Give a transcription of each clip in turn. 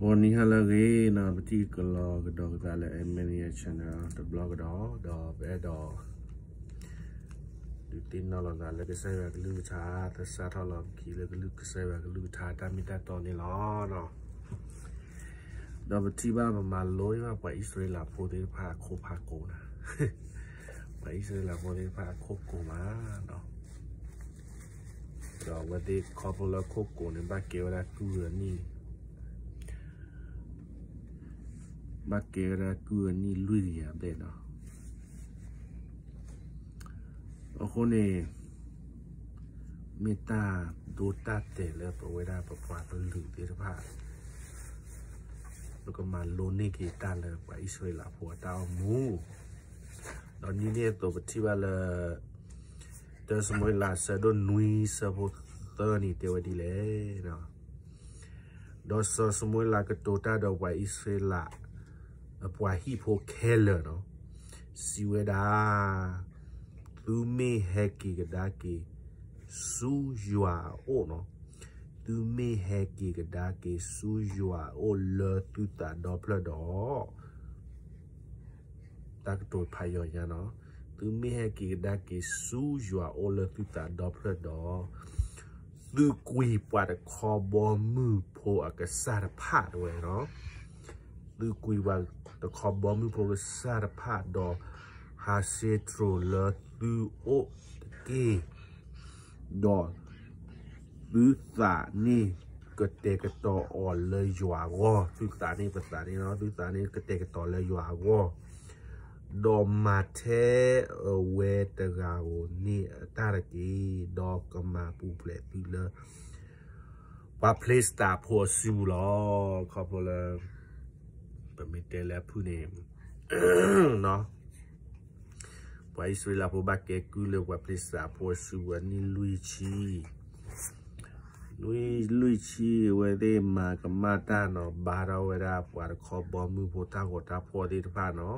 ဂီၤနံၤဟါလၢအဂ့ၤနီၤ, ပထံၣ်ကလီၤကဒီးကသးလၢ Emmanuel Channel တဘျီကဒီး, ဒီးပအဲၣ်ဒိး ဒုးသ့ၣ်နီၣ်လိာ်သးလၢကစၢ်ယွၤကလုၢ်ကထါ, သဆၣ်ထီၣ်လီၤပခံလၢကလုၢ်ကစၢ်ယွၤကလုၢ်ကထါတၢ်မ့ၢ်တၢ်တီန့ၣ်လီၤ. ဒီးပထံၣ်ဘၣ်ပမၤလိဘၣ်ပှၤအံၣ်စရ့လးဖိသ့ၣ်တဖၣ်အခိၣ်ဖးကိာ်နၤ, ပှၤအံၣ်စရ့လးဖိသ့ၣ်တဖၣ်အခိၣ်ကိာ်မးနီၤ, ဒီးအဝဲသ့ၣ်ခီဖျိလၢခိၣ်ကိာ်န့ၣ် ဘၣ်ကဲဝဲဒၣ်ကုၢ်အနံၣ် ဘၣ်ကဲဝဲဒၣ်ကုၢ်အနံၣ်လွံၢ်ကယၤဘျဲၣ်နီၤ. အဃိန့ၣ် မ့ၢ်တၢ်ဒိတၢ်တဲာ်လၢပဝဲဒၣ်ပပှၤကလုာ်သ့ၣ်တဖၣ် ပကမၤလိန့ၢ်က့ၤတၢ်လၢပှၤအံၣ်စရ့လးဖိအတၢ်အိၣ်မူ, ဒီးဒ်န့ၣ်အသိးပထံၣ်ဘၣ်လၢ တၢ ၡမူၤအ့လး အဆၢဒိၣ်နွံ ဆၢဖိသၢန့ၣ်တဲဝဲဒ်လဲၣ်. ဒီးစီၤၡမူၤအ့လးကတိၤတၢ်ဒီးပှၤအံၣ်စရ့လး အပှၤဟံၣ်ဖိခဲလၢာ်နီၤ, စံးဝဲဒၣ်, သုမ့ၢ်ဟဲက့ၤကဒါက့ၤ ဆူယွၤအအိၣ်နီၤ, သုမ့ၢ်ဟဲက့ၤကဒါက့ၤဆူယွၤအအိၣ်လၢသုသးဒီဖျၢၣ်ဒီး တၢ်ကတိၤဖးယီၤညါနီၤ, သုမ့ၢ်ဟဲက့ၤကဒါက့ၤဆူယွၤအအိၣ်လၢသုသးဒီဖျၢၣ်ဒီး သုးကွံာ်ပှၤတခီဘီမုၢ်ဖိအကစၢ်တဖၣ်တဝဲနီၤ, သုးကွံာ်ပှၤတခီဘီမုၢ်ဖိကစၢ်တဖၣ်ဒီး ဟးဆ့တြိာ်လၢသုအိၣ်တက့ၢ်. ဒီးသုသးန့ၣ်ကတဲာ်ကတီၤအီၤလၢယွၤအဂီၢ်, သုသးန့ၣ်ပသးန့ၣ်နီၤ, သုသးန့ၣ်ကတဲာ်ကတီၤလၢယွၤအဂီၢ်, ဒီးမၤထွဲအဝဲတဂၤဧိၤန့ၣ်အတၢ်တက့ၢ်, ဒီးကမၤပူၤဖျဲးသုလၢ ပှၤဖလ့ၡသးဖိအစုပူၤလီၤ. ခီဖျိလၢ ပမ့ၢ်တဲလၢအဖုၣ်န့ၣ် ပှၤအံၣ်စရ့လးဖိဘၣ်ကဲကုၢ်လၢပှၤဖလ့ၡသးဖိအစုပူၤအနံၣ်လွံၢ်ဆံ, နွံလွံၢ်ဆံအဝဲသ့ၣ်မၤကမၣ်တၢ်နီၤ, ဘါထီၣ်ဝဲဒၣ်ပှၤတခီဘီမုၢ်ဖိတၢ်ဂီၤတၢ်ဖှီၣ်သ့ၣ်တဖၣ်နီၤ.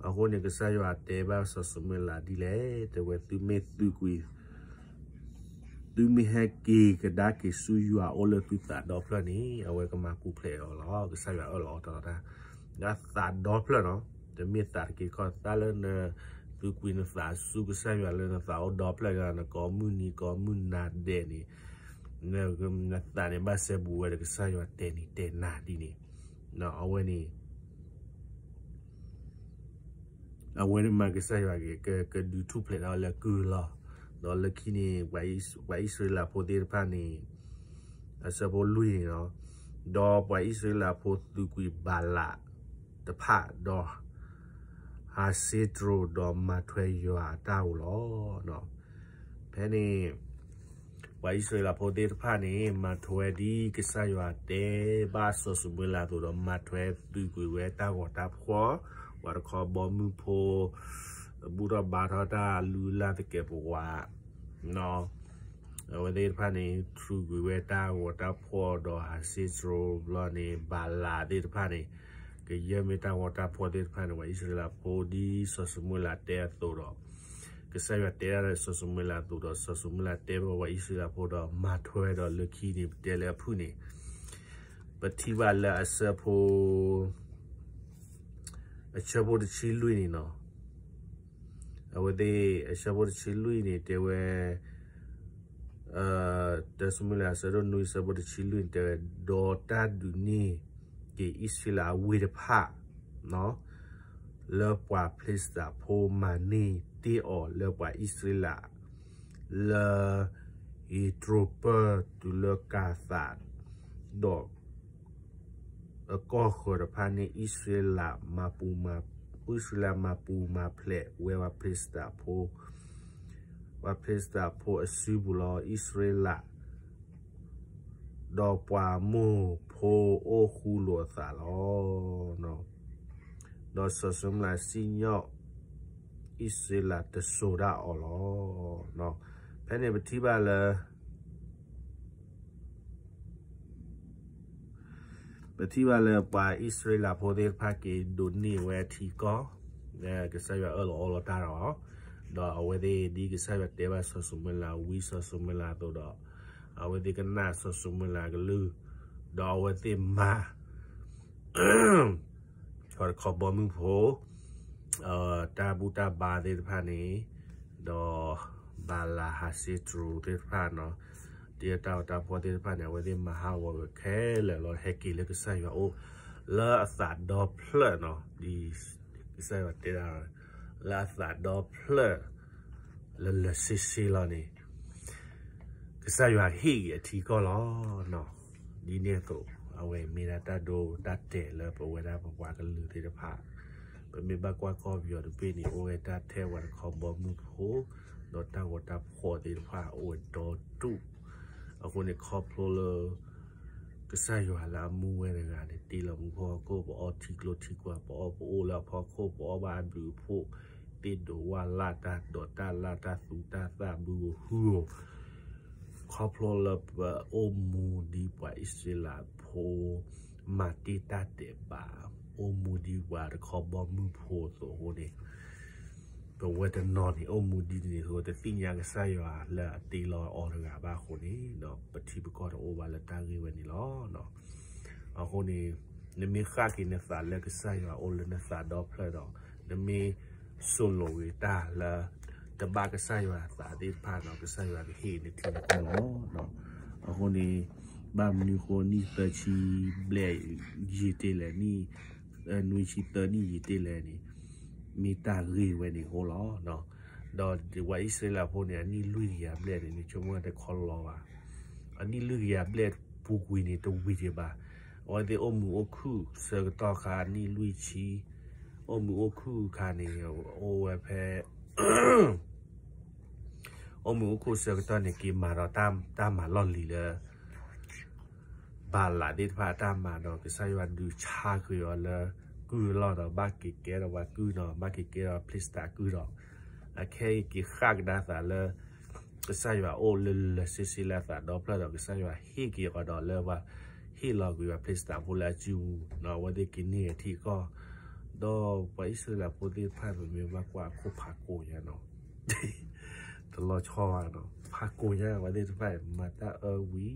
အဃိန့ၣ် ကစၢ်ယွၤတဲဘၣ်စီၤၡမူၤအ့လးဒ်လဲၣ်, တဲဝဲသုမ့ၢ်သုးကွံာ် သုမ့ၢ်ဟဲက့ၤကဒါက့ၤဆူယွၤအအိၣ်လၢသုသးဒီဖျၢၣ်န့ၣ် အဝဲကမၤပူၤဖျဲးအီၤလီၤ. ကစၢ်ယွၤအၢၣ်လီၤအီလီၤတၢ်, ဒ်သးဒီဖျၢၣ်နီၤ, တမ့ၢ်သးတက့ၢ်ခီ, တၢ်လၢနသုးကွံာ်နသးဆူကစၢ်ယွၤလၢနသးအိၣ်ဒီဖျၢၣ်, နကိးမုၢ်နံၤကိးမုၢ်နၤဒဲးန့ၣ်, နသးန့ၣ်ဘၣ်စဲဘူးဝဲဒီးကစၢ်ယွၤတဲနံၤတဲနၤဒ်န့ၣ်, အဝဲန့ၣ် အဝဲန့ၣ်မးကစၢ်ယွၤကဒုးထူၣ်ဖျဲးထီၣ်လၢကုၢ်လီၤ. ဒီးလၢခံန့ၣ် ပှၤအံၣ်စရ့လးဖိသ့ၣ်တဖၣ်န့ၣ် အဆၢဖိလွံၢ်န့ၣ်လီၤ. ဒီးပှၤအံၣ်စရ့လးဖိသုးကွံာ်ဘၤလးတဖၣ်ဒီး ဟးဆ့တြိာ်ဒီးမၤထွဲယွၤအတၢ်ဧိၤလီၤ. ဖဲန့ၣ် ပှၤအံၣ်စရ့လးဖိသ့ၣ်တဖၣ်န့ၣ် မၤထွဲဒ်ကစၢ်ယွၤတဲဘၣ်စီၤၡမူၤအ့လးအသိးဒီး မၤထွဲသုးကွံာ်ဝဲတၢ်ဂီၤတၢ်ဖှီၣ်, ပှၤတခီဘီမုၢ်ဖိ ဘူၣ်ထီၣ်ဘါထီၣ်တၢ်လုၢ်လၢ်သကဲးပဝး အဝဲသ့ၣ်တဖၣ်န့ၣ် ထုးကွံာ်ဝဲတၢ်ဂီၤတၢ်ဖှီၣ်ဒီးဟးဆ့တြိာ်ဘျီန့ၣ် ဘၤလးသ့ၣ်တဖၣ်န့ၣ် ကယဲၢ်မ့ၢ်တၢ်ဂီၤတၢ်ဖှီၣ်သ့ၣ်တဖၣ်န့ၣ် ပှၤအံၣ်စရ့လးဖိဒ်စီၤၡမူၤအ့လးတဲအသိးဒီး ကစၢ်ယွၤတဲဒၣ်ဒီးစီၤၡမူၤအ့လးအသိးဒီး စီၤၡမူၤအ့လးတဲဘၣ်ပှၤအံၣ်စရ့လးဖိဒီးမၤထွဲဝဲဒီးလၢခံန့ၣ် ပတဲလၢအဖုၣ်န့ၣ် ပထံၣ်ဘၣ်လၢအဆၢဖိ အဆၢဖိတဆံလွံၢ်န့ၣ်နီၤ, အဝဲသ့ၣ်အဆၢဖိတဆံလွံၢ်န့ၣ်တဲဝဲ တၢ ၡမူၤအ့လး အဆၢဒိၣ်နွံ အဆၢဖိတဆံလွံၢ်န့ၣ်တဲဝဲ, ဒီးတၢ်ဒုးန့ၢ်က့ၤအံၣ်စရ့လးအဝ့ၢ်တဖၣ် လၢပှၤဖလ့ၡသးဖိမၤန့ၢ်တ့ၢ်အီၤလၢပှၤအံၣ်စရ့လး လၢ ဧ့တြိပၢၢ်တုၤလၢကၤသး ဒီး အကီၢ်ဃၢၤတဖၣ်န့ၣ် အံၣ်စရ့လးမၤပူၤမၤ အံၣ်စရ့လးမၤပူၤမၤဖျဲးဝဲပှၤဖလ့ၡသးဖိ, ပှၤဖလ့ၡသးဖိအစုပူၤလီၤ. အံၣ်စရ့လး ဒီးပှၤမိၢ်ဖိအိၣ်ဃူလိာ်အသးလီၤ. ဒီးစီၤၡမူၤအ့လးစံၣ်ညီၣ် အံၣ်စရ့လးတစိၤဒၣ်အီၤလီၤ. ဖဲန့ၣ်ပထံၣ်ဘၣ်လၢ ပထံၣ်ဘၣ်လၢပှၤအံၣ်စရ့လးဖိသ့ၣ်တဖၣ်က့ၤဒိးန့ၢ်ဝဲအထံကီၢ်, ကစၢ်ယွၤအၢၣ်လီၤအီလီၤတၢ်ဒီး, ဒီးအဝဲသ့ၣ်ဒ်ကစၢ်ယွၤတဲဘၣ်စီၤၡမူၤအ့လး ဝံစီၤၡမူၤအ့လးအသိးဒီး, အဝဲသ့ၣ်ကနၣ်စီၤၡမူၤအ့လးကလုၢ်, ဒီးအဝဲသ့ၣ်မၤ ပှၤတခီဘီမုၢ်ဖိ တၢ်ဘူၣ်တၢ်ဘါသ့ၣ်တဖၣ်န့ၣ်, ဒီးဘၤလးဟးစ့တြူးသ့ၣ်တဖၣ်နီၤ, ဒ်တၢ်အီၣ်တၢ်ဖှီၣ်သ့ၣ်တဖၣ်န့ၣ် အဝဲသ့ၣ်မၤဟးဂီၤခဲလၢာ်လီၤ, ဟဲက့ၤလၢကစၢ်ယွၤအိၣ် လၢအသးဒီဖျၢၣ်နီၤ, ဒ်ကစၢ်ယွၤတဲဒၣ် လၢအသးဒီဖျၢၣ် လၢလၢာ်ဆ့ဆ့လီၤန့ၣ် ကစၢ်ယွၤဟ့ၣ်က့ၤအထံကီၢ်လီၤ. ဒ်န့ၣ်အသိး အဝဲမ့ၢ်ဒၣ်တၢ်ဒိတၢ်တဲာ်လၢပဝဲဒၣ်ပပှၤကလုာ်သ့ၣ်တဖၣ်, ပမ့ၢ်ဘၣ်ကွၢ်ကီၢ်ပယီၤတဘ့ၣ်န့ၣ် အိၣ်ဝဲတၢ်ထဲပှၤတခီဘီမုၢ်ဖိ ဒီးတၢ်ဂီၤတၢ်ဖှီၣ်သ့ၣ်တဖၣ်အိၣ်ဝဲဒီဒူၣ်, အဃိန့ၣ်ခီဖျိလၢ ကစၢ်ယွၤလၢအမူဝဲတဂၤန့ၣ် တ့လီၤမူဖီခိၣ်, ပအီထံကျိထံကွာ်, ပအီပအိၣ်လၢအဖီခိၣ်, ပအီဘၣ်အဘျုးအဖှိၣ်, သ့ၣ်ဒိးဝၢ်လၢ်တၢ်ဒိးတၢ်လၢ်တၢ်သူတၢ်သၣ်ဘုဧိၤဟုဧိၤ, ခီဖျိလၢပအိၣ်မူဒ်ပှၤအံၣ်စရ့လးဖိ မၤတ့ၢ်တၢ်ဒဲးဘး, အိၣ်မူဒ်ပှၤတခီဘီမုၢ်ဖိအသိးအဃိန့ၣ် ပဝဲတနီၤန့ၣ် အိၣ်မူဒ်န့ၣ်အဃိ တသ့ၣ်ညါကစၢ်ယွၤလၢအတ့လီၤအီၤတဂၤဘၣ်အဃိန့ၣ် ပထံပကီၢ်တအိၣ်ဘၣ်လၢတၢ်ဂ့ၢ်ဝဲန့ၣ်လီၤ. အဃိန့ၣ် နမ့ၢ်ဃၣ်က့ၤနသးလၢကစၢ်ယွၤအိၣ်လၢနသးဒီဖျၢၣ်ဒီး နမ့ၢ်စိာ်လိာ်ဂ့ၤတၢ်လၢ တဘၣ်ကစၢ်ယွၤအသးသ့ၣ်တဖၣ်ဒီး ကစၢ်ယွၤကဟ့ၣ်နထံနကီၢ်လီၤ. အဃိန့ၣ် ဘၣ်မနုၤဃိနံၣ်သၢဆံဘျဲၣ်ယံာ်တ့ၢ်လဲၣ်, နံၣ် နွံဆံသၢနံၣ်ယံာ်တ့ၢ်လဲၣ်န့ၣ် မ့ၢ်တၢ်ဂ့ၢ်ဝဲန့ၣ်အဃိလီၤ. ဒီးပှၤအံၣ်စရ့လးဖိန့ၣ် အနံၣ်လွံၢ်ကယၤဘျဲၣ်န့ၣ် နဆိကမိၣ်တခီလီၤဘၣ်. အနံၣ်လွံၢ်ကယၤဘျဲၣ်ပူၤကွံာ်န့ၣ် တဝံၤဒံးဘၣ်. အဝဲသ့ၣ်အိၣ်မုာ်အိၣ်ခုၣ်ဆၢကတီၢ်ခါ အနံၣ်လွံၢ်ဆံ, အိၣ်မုာ်အိၣ်ခုၣ်ခါန့ၣ် အိၣ်ဝဲဖဲ အိၣ်မုာ်အိၣ်ခုၣ်ဆၢကတီၢ်န့ၣ် က့ၤမၤဒီးတၢ်မၤလီၢ်လံၤလၢ ဘၤလးသ့ၣ်တဖၣ်အတၢ်မၤဒီး ကစၢ်ယွၤဒုးဆါကွံာ်အီၤလၢကုၢ်အလီၢ်ဒီး ဘၣ်က့ၤကဲထီၣ်ပှၤကုၢ်နီၤ, ဘၣ်က့ၤကဲထီၣ်ဖလ့ၡသးကုၢ်ဒီး အခဲအံၤက့ၤဃၣ်ကဒါသးလၢ ကစၢ်ယွၤအိၣ်လၢလၢာ်ဆ့ဆ့လၢအသးဒီဖျၢၣ်ဒီး ကစၢ်ယွၤဟ့ၣ်က့ၤအီၤဒီးလၢပှၤ ဟ့ၣ်လီၤကွံာ်ပှၤဖလ့ၡသးဖိလၢအစုပူၤနီၤ, အဝဲသ့ၣ်က့ၤန့ၢ်အထံအကီၢ်, ဒီးပှၤအံၣ်စရ့လးဖိသ့ၣ်တဖၣ် ပမ့ၢ်ဘၣ်ကွၢ်အခိၣ်ဖးကိာ်ညါနီၤ တလီၤဆီဘၣ်နီၤ, ဖးကိာ်ညါ အဝဲသ့ၣ်တဖၣ် မၤတၢ်အၢဝံၤ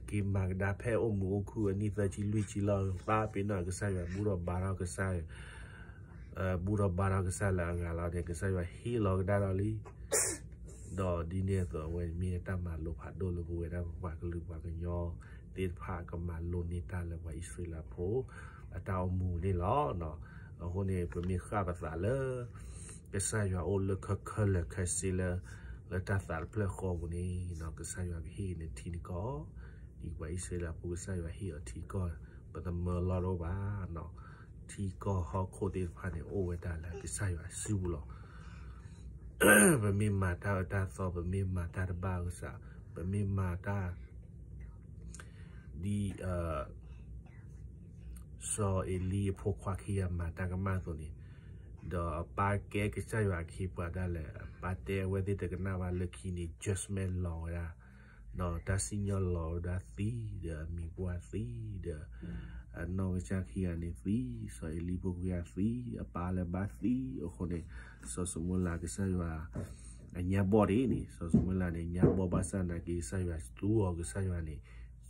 က့ၤမၤကဒါဖဲအိၣ်မုာ်အိၣ်ခုၣ်အနံၣ်သၢဆံလွံၢ်ဆံလီၤ, သးပ့ၤနီၣ်ကစၢ်ယွၤ ဘူၣ်ထီၣ်ဘါထီၣ်ကစၢ်ယွၤ ဘူၣ်ထီၣ်ဘါထီၣ်ကစၢ်လၢအဂၤလီၤန့ၣ် ကစၢ်ယွၤဟ့ၣ်လီၤကဒါဒီးလံ. ဒီးဒ်န့ၣ်အသိး အဝဲမ့ၢ်တၢ်မၤလိဖးဒိၣ်လၢပဝဲဒၣ်ပပှၤကလုာ်ပှၤကညီသ့ၣ်တဖၣ် ကမၤလိန့ၢ်တၢ်လၢပှၤအံၣ်စရ့လးဖိ အတၢ်အိၣ်မူန့ၣ်လီၤ. အဃိန့ၣ် ပမ့ၢ်ဃၣ်ပသးလၢ ကစၢ်ယွၤအိၣ်လၢခဲလၢာ်ခဲဆ့လၢ လၢတၢ်သးတဖျၢၣ်ဃီပူၤန့ၣ် ကစၢ်ယွၤကဟ့ၣ်နထံနကီၢ်, ဒ်ပှၤအံၣ်စရ့လးဖိကစၢ်ယွၤဟ့ၣ်အီၤထံကီၢ်, ပတမၢလီၢ်တအိၣ်ဘၣ်နီၤ, ထံကီၢ်ဟီၣ်ခိၣ်သ့ၣ်တဖၣ်န့ၣ် အိၣ်ဝဲဒၣ်လၢကစၢ်ယွၤစုပူၤလီၤ. ပမ့ၢ်မၤတၢ်အၢတၢ်သီ, ပမ့ၢ်မၤတၢ်တဘၣ်အကစၢ်, ပမ့ၢ်မၤတၢ် ဒ် စီၤအ့လံအဖိခွါခံဂၤမၤတၢ်ကမၣ်အသိးန့ၣ်, ဒီးအပၢ်ကဲကစၢ်ယွၤအခ့အပှၤဒၣ်လဲာ်, အပၢ်တဲအဝဲသ့ၣ်တကနၣ်ဘၣ်လၢခံန့ၣ် judgment လီၤဝဲဒၣ်, ဒီးတၢ်စံၣ်ညီၣ်လီၤဝဲဒၣ်သံ, ဒီးအမံၤပှၢ်သံ, ဒီး အနီၢ်ကစၢ်ခံဂၤန့ၣ်သံ, စီၤအ့လံဖိခွါသံ, အပၢ်လၢဘၣ်သံအဃိန့ၣ်, စီၤၡမူၤအ့လးကစၢ်ယွၤ အညါဘီၣ်ဒ်န့ၣ်, စီၤၡမူၤအ့လးန့ၣ် ညါဘီၣ်ဘၣ်ဆၣ်နာ်က့ ကစၢ်ယွၤသူအီၤ, ကစၢ်ယွၤန့ၣ်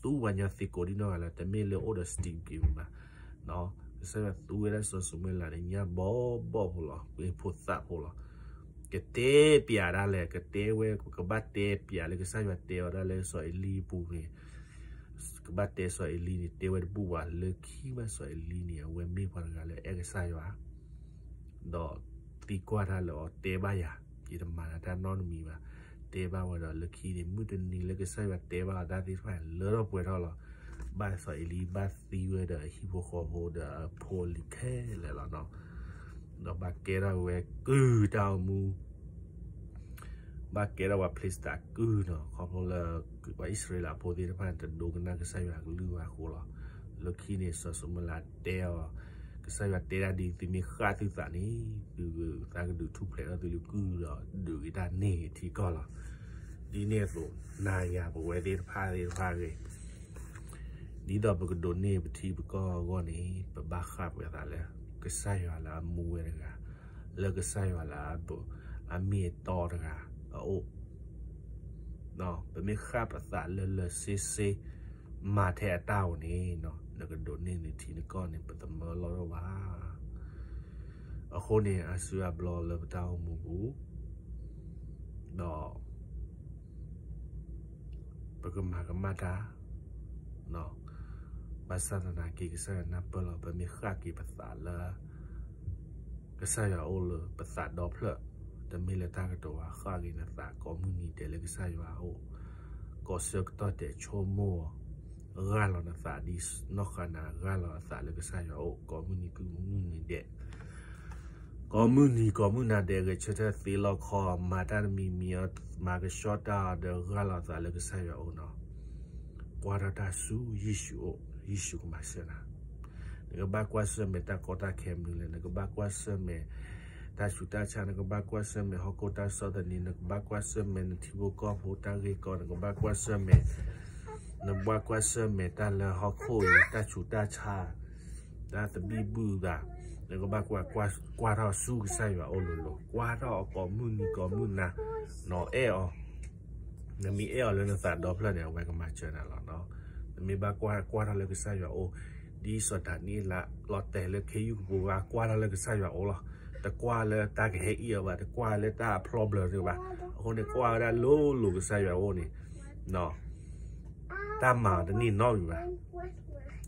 သူပှၤကညီသ့ကိးဒံနီၢ်ဂၤလီၤ, တမ့ၢ်လၢအိၣ်ဒီး စတံးက့ၤမး, ကစၢ်ယွၤသူဝဲဒၣ်စီၤၡမူၤအ့လးန့ၣ် ညါဘီၣ်ဘီၣ်ဖိလီၤ, ဖိသၣ်ဖိလီၤ, ကတဲပျးဒၣ်လဲာ်, ကတဲဝဲ, ကဘၣ်တဲပျးလၢကစၢ်ယွၤတဲအီၤဒၣ်လၢစီၤအ့လံအပူၤန့ၣ်, ကဘၣ်တဲစီၤအ့လံန့ၣ် တဲဝဲတဘူၣ်ဘၣ်, လၢခံဘၣ်စီၤအ့လံန့ၣ် အဝဲမ့ၢ်ပှၤတဂၤလၢအဲၣ်ကစၢ်ယွၤ ဒီးသံကွၢ်တၢ်လၢအီၤ တဲဘၣ်ယၤ, ယတမၤတၢ်နီတမံၤဘၣ်, တဲဘၣ်ဝဲဒီးလၢခံန့ၣ် မုၢ်တနံၤလၢကစၢ်ယွၤတဲဘၣ်အီၤတၢ်သ့ၣ်တဖၣ်န့ၣ် လၢထီၣ်ပှဲၤထီၣ်လီၤ, ဘၣ်စီၤအ့လံဘၣ်သံဝဲဒီးအဟံၣ်ဖိဃီဖိဒီးအဖိအလံၤခဲလၢာ်လီၤနီၤ, ဒီးဘၣ်ကဲထီၣ်ဝဲကုၢ်တၢ်အိၣ်မူ ဘၣ်ကဲထီၣ်ပှၤဖလ့ၡသးကုၢ်နီၤ, ခီဖျိလၢပှၤအံၣ်စရ့လးဖိသ့ၣ်တဖၣ်န့ၣ် တဒိကနၣ်ကစၢ်ယွၤအကလုၢ်ဘၣ်အဃိလီၤ. လၢခံန့ၣ် စီၤၡမူၤအ့လးတဲအီၤ, ကစၢ်ယွၤတဲဒၣ်ဒ် သုမ့ၢ်ဃၣ်သုသးန့ၣ် သုသးကဒုးထူၣ်ဖျဲးထီၣ်သုလၢကုၢ်ဒီး ဒုးက့ၤတၢ်န့ၢ်ထံကီၢ်လီၤ. ဒ်န့ၣ်အသိး နၤယၤပဝဲသ့ၣ်တဖၣ်သ့ၣ်တဖၣ်ဂ့ၤ ဒ်သိးပကဒိးန့ၢ်ပထံပကီၢ်အဂီၢ်န့ၣ် ပဘၣ်ဃၣ်ပသးလၢ ကစၢ်ယွၤလၢအမူဝဲတဂၤ, လၢကစၢ်ယွၤလၢအမ့ၢ်အတီတဂၤအအိၣ်, ပမ့ၢ်ဃၣ်ပသးလၢလၢဆ့ဆ့ မၤထဲအတၢ်ဧိၤန့ၣ် နကဒိးန့ၢ်နထံနကီၢ်န့ၣ် ပသမၢလီၢ်တအိၣ်ဘၣ်. အဃိန့ၣ် အစုအဘျီလၢပတၢ်အိၣ်မူပူၤ ဒီး ပကမၤကမၣ်တၢ် ဘၣ်ဆၣ်သနာ်က့ ကစၢ်ယွၤနၢ်ပၢၢ်လီၤ ပမ့ၢ်ဃၣ်က့ၤပသးလၢ ကစၢ်ယွၤအိၣ်လၢပသးဒီဖျၢၣ်, တမ့ၢ်လၢတၢ်ကတိၤဘၣ်, ဃၣ်က့ၤနသးကိးမုၢ်နံၤဒဲးလၢကစၢ်ယွၤအအိၣ်, ကိးဆၢကတီၢ်ဒဲးဆိကမိၣ်အီၤ, ဂၢ်လီၤနသးဒ်နီၢ်ဃၤနၤဂၢ်လီၤအသးလၢကစၢ်ယွၤအအိၣ် ကိးမုၢ်နံၤမုၢ်နံၤဒဲး ကိးမုၢ်နံၤကိးမုၢ်နၤဒဲး ဂဲၤဆၢထၢၣ်သ့လီခီ, မၤတၢ်တမံၤမံၤအီၤ, မၤကဆှီတၢ်အီၤဒီး ဂၢ်လီၤသးလၢကစၢ်ယွၤအအိၣ်နီၤ, ကွၢ်ထီၣ်တၢ်ဆူယ့ၣ်ၡူးအအိၣ်, ယ့ၣ်ၡူးကမၤစၢၤနၤ. နကဘၣ်ကွၢ်ဆၢၣ်မဲာ်တၢ်ကီတၢ်ခဲမနုၤလဲၣ်, နကဘၣ်ကွၢ်ဆၢၣ်မဲာ် တၢ်ဆူးတၢ်ဆါ, နကဘၣ်ကွၢ်ဆၢၣ်မဲာ်ဟီၣ်ခိၣ်တၢ်ဆီၣ်သနံး, နကဘၣ်ကွၢ်ဆၢၣ်မဲာ်နထံဖိကီၢ်ဖိတၢ်ဂ့ၢ်ကီ, နကဘၣ်ကွၢ်ဆၢၣ်မဲာ် နဘၣ်ကွၢ်ဆၢၣ်မဲာ်တၢ်လၢဟီၣ်ခိၣ်အံၤ တၢ်ဆူးတၢ်ဆါ, တၢ်သဘံၣ်ဘုၣ်သး, နကဘၣ်ကွၢ်ထီၣ်ဆူကစၢ်ယွၤအအိၣ်လိၤလိၤ, ကွၢ်ထီၣ်အကိးမုၢ်နံၤကိးမုၢ်နၤ, နအဲၣ်အီၤ, နမ့ၢ်အဲၣ်အီၤလၢနသးဒီဖျၢၣ်န့ၣ် အဝဲကမၤစၢၤနၤလီၤ. နမ့ၢ်ဘၣ်ကွၢ်ထီၣ်လၢကစၢ်ယွၤအအိၣ်, ဒ်စီၤဒၤနံးယ့လး လီၤတဲာ်လၢခ့ယုၢ်ကပိၤဂၤ ကွၢ်ထီၣ်လၢကစၢ်ယွၤအအိၣ်လီၤ. တကွၢ်လၢတၢ်ကဟဲအံၣ်အီၤဘၣ်, တကွၢ်လၢတၢ်အဖျီဘျၢတဘၣ်, အဃိန့ၣ် ကွၢ်ဝဲဒၣ်လိၤလိၤကစၢ်ယွၤအအိၣ်န့ၣ် တၢ်မၤအီၤတန့ၢ်နီတမံၤဘၣ်.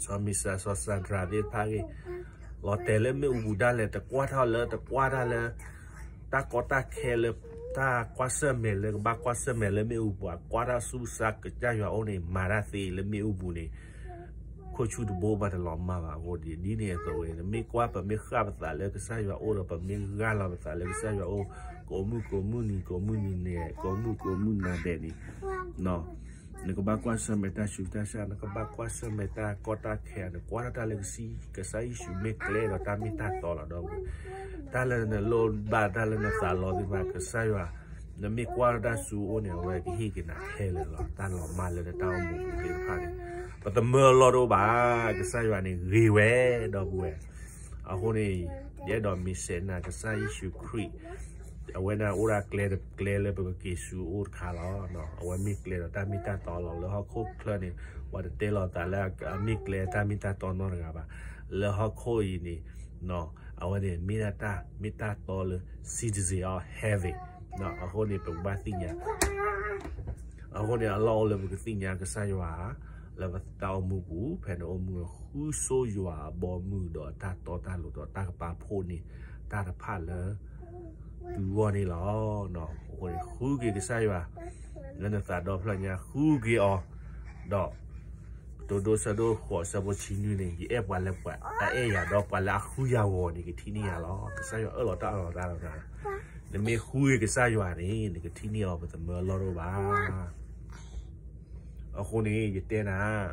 စီၤမံစး စီၤစၤဒြးသ့ၣ်တဖၣ်ဂ့ၢ်, လီၤတဲာ်လၢမ့ၣ်အူပူၤဒၣ်လဲာ် တကွၢ်ထီၣ်လၢ တကွၢ်တၢ်လၢ တၢ်ကီတၢ်ခဲလၢ တၢ်ကွၢ်ဆၢၣ်မဲာ်လၢကဘၣ်ကွၢ်ဆၢၣ်မဲာ်လၢမ့ၣ်အူပူၤ, ကွၢ်ထီၣ်ဆူကစၢ်ယွၤအအိၣ်န့ၣ် မၤတၢ်သ့လၢမ့ၣ်အူပူၤန့ၣ် ခိၣ်ဆူၣ်တဘိဘၣ်တလီၤမၢ်ဘၣ်အဃိ ဒ်န့ၣ်အသိးဝဲ နမ့ၢ်ကွၢ် ပမ့ၢ်ဃၣ်ပသးလၢကစၢ်ယွၤအအိၣ်ဒီး ပမ့ၢ်ဂၢ်လီၤပသးလၢကစၢ်ယွၤအအိၣ် ကိးမုၢ်ကိးမုၢ်နံၤကိးမုၢ်နံၤဒဲး ကိးမုၢ်ကိးမုၢ်နၤဒဲးန့ၣ် နကဘၣ်ကွၢ်ဆၢၣ်မဲာ်တၢ်ဆူးတၢ်ဆါ, နကဘၣ်ကွၢ်ဆၢၣ်မဲာ်တၢ်ကီတၢ်ခဲ, နကွၢ်ထီၣ်တၢ်လၢကစၢ်ယ့ၣ်ၡူးမ့ၢ်ကျဲဒီးတၢ်မ့ၢ်တၢ်တီလီၤဒီး တၢ်လၢနလိၣ်ဘၣ်တၢ်လၢနသးလီသ့ၣ်တဖၣ် ကစၢ်ယွၤ, နမ့ၢ်ကွၢ်ထီၣ်တၢ်ဆူအအိၣ်န့ၣ် အဝဲကဟ့ၣ်က့ၤနၤခဲလၢာ်လီၤ. တၢ်လီၤမၢ်လၢနတၢ်အိၣ်မူပူၤသ့ၣ်တဖၣ်န့ၣ် ပသမၢလီၢ်တအိၣ်ဘၣ်. ကစၢ်ယွၤန့ၣ်ဂ့ၤဝဲဒီပုၢ်ဝဲၢ် အဃိန့ၣ် ယအဲၣ်ဒိးမ့ၢ်စဲးနၤ ကစၢ်ယ့ၣ်ၡူးခရံာ် အဝဲန့ၣ်အိၣ်ဒၣ်ကျဲတကျဲလၢပကက့ၤဆူအအိၣ်တခါလီၤ. အဝဲမ့ၢ်ကျဲဒီးတၢ်မ့ၢ်တၢ်တီလီၤ. လၢဟီၣ်ခိၣ်ချၢန့ၣ် ပှၤတတဲလီၤသးလၢအမ့ၢ်ကျဲတၢ်မ့ၢ်တၢ်တီနီတဂၤဘၣ်. လၢဟီၣ်ခိၣ်အံၤန့ၣ် အဝဲန့ၣ်မ့ၢ်ဒၣ်တၢ်မ့ၢ်တၢ်တီလၢ citizen of heaven အဃိန့ၣ် ပကဘၣ်သ့ၣ်ညါ အဃိန့ၣ် အလီၢ်အိၣ်လၢပကသ့ၣ်ညါကစၢ်ယွၤ လၢပတၢ်အိၣ်မူပူၤ ဖဲနအိၣ်မူ ဃုဆိယွၤအဘီအမုၢ်ဒီးအတၢ်တီတၢ်လိၤဒီးတၢ်ကပာ်ဖှိၣ်န့ၢ်တၢ်တဖၣ်လၢ သုဂီၢ်န့ၣ်လီၤ. အဃိန့ၣ် ဃုက့ၤကစၢ်ယွၤ လၢနသးဒီဖျၢၣ်ညါ ဃုက့ၤအီၤ ဒီး ကတိၤဒိ ဆၢဒိၣ်ဃိး ဆၢဖိဆံနွံန့ၣ် ယအဲၣ်ပှၤလၢပှၤအအဲၣ်ယၤ ဒီးပှၤလၢအဃုယၤဂီၤန့ၣ် ကထံၣ်န့ၢ်ယၤလီၤ. ကစၢ်ယွၤအၢၣ်လီၤတၢ်အၢၣ်လီၤတၢ်လီၤ. နမ့ၢ်ဃုက့ၤကစၢ်ယွၤန့ၣ် နကထံၣ်န့ၢ်အီၤ ပသမၢလီၢ်တအိၣ်ဘၣ်. အဃိန့ၣ် ယတဲနၤ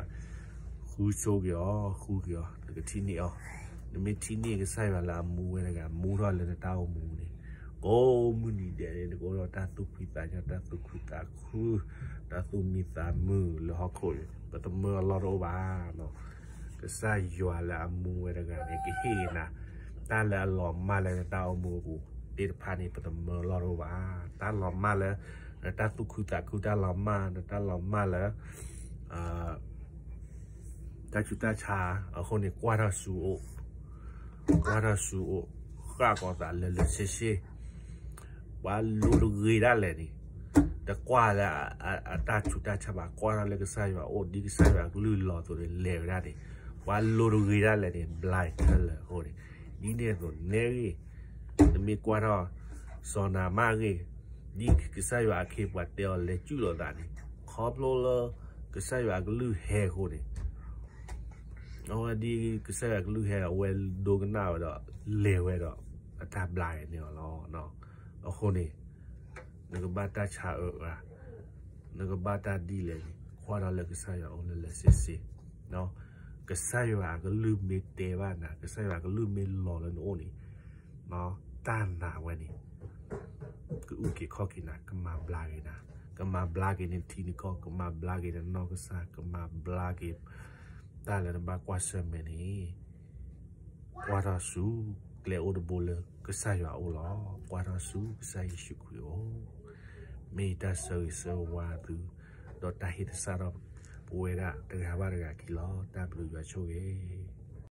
ဃုဆိက့ၤအီၤ ဃုက့ၤအီၤ နကထံၣ်န့ၢ်အီၤ. နမ့ၢ်ထံၣ်န့ၢ်ကစၢ်ယွၤလၢအမူဝဲတဂၤ မူထီၣ်လၢနတၢ်အိၣ်မူန့ၣ် ကိးမုၢ်နံၤဒဲးန့ၣ် နကအိၣ်ဒီးတၢ်သူၣ်ဖှံသးညီ တၢ်သူၣ်ခုသးခု တၢ်သူၣ်မံသးမုာ်လၢဟီၣ်ခိၣ်န့ၣ် ပသမၢအလီၢ်တအိၣ်ဘၣ်. ကစၢ်ယွၤလၢအမူဝဲတဂၤန့ၣ် ကဟ့ၣ်က့ၤနၤ တၢ်လၢအလီၤမၢ်လၢနတၢ်အိၣ်မူအပူၤသ့ၣ်တဖၣ်န့ၣ် ပသမၢလီၢ်တအိၣ်ဘၣ်. တၢ်လီၤမၢ်လၢ နတၢ်သူၣ်ခုသးခု တၢ်လီၤမၢ် နတၢ်လီၤမၢ်လၢ တၢ်ဆူးတၢ်ဆါ အဃိန့ၣ် ကွၢ်ထီၣ်ဆူအအိၣ်, ကွၢ်ထီၣ်ဆူအအိၣ်, ဃၣ်ကီၤသးလၢလၢဆ့ဆ့, ပှၤလိၤတဂ့ၤဒၣ်လဲာ်န့ၣ် တကွၢ်လၢအတၢ်ဆူးတၢ်ဆါဘၣ်, ကွၢ်ထီၣ်လၢကစၢ်ယွၤအအိၣ် ဒ်ကစၢ်ယွၤကလုၢ်လီၤအသိးန့ၣ် လဲၤဝဲဒၣ်န့ၣ် ပှၤလိၤတဂ့ၤဒၣ်လဲာ်န့ၣ် blind ခဲလၢာ်အဃိန့ၣ် ဒ်န့ၣ်အသိးနဲဂ့ၤ နမ့ၢ်ကွၢ်ထီၣ် စီၤနၤမၣ်ဂ့ၤ, ဒ်ကစၢ်ယွၤအခ့အပှၤတဲအီၤလဲၤစုၣ်လိာ်သးန့ၣ် ခီဖျိလၢ ကစၢ်ယွၤအကလုၢ်ဟဲအဃိန့ၣ် အဝဲဒ်ကစၢ်ယွၤအကလုၢ်ဟဲ အဝဲဒိကနၣ်ဝဲဒီး လဲၤဝဲဒီး အတၢ်ဘျါက့ၤန့ၢ်အီၤလီၤ. အဃိန့ၣ် နကဘၣ်တၢ်ဆါအၢအါ နကဘၣ်တၢ်ဒ်လဲၣ်န့ၣ် ကွၢ်ထီၣ်လၢကစၢ်ယွၤအအိၣ်လၢလၢဆ့ဆ့, ကစၢ်ယွၤအကလုၢ်မ့ၢ်တဲဘၣ်နၤ ကစၢ်ယွၤအကလုၢ်မ့ၢ်လီၤလၢနအိၣ်န့ၣ် တၢ်နာ်ဝဲန့ၣ် ကအုၣ်က့ၤခီၣ်က့ၤနၤ ကမၤဘျါက့ၤနၤ, ကမၤဘျါက့ၤနထံနကီၢ်, ကမၤဘျါက့ၤနနီၢ်ကစၢ်, ကမၤဘျါက့ၤ တၢ်လၢနဘၣ်ကွၢ်ဆၢၣ်မဲာ်န့ၣ် ကွၢ်ထီၣ်ဆူ ကျဲအိၣ်တဘိလၢကစၢ်ယွၤအအိၣ်လီၤ. ကွၢ်ထီၣ်ဆူကစၢ်ယ့ၣ်ၡူးခရံာ်အအိၣ်, မ့ၢ်ယတၢ်ဆၢဂ့ၤဆၢဝါသု ဒီးတၢ်ဟ့ၣ်သဆၣ်ထီၣ် ပဝဲဒၣ်တဂၤဘၣ်တဂၤအခံလီၤ. တၢ်ဘျုးယွၤဆိၣ်ဂ့ၤ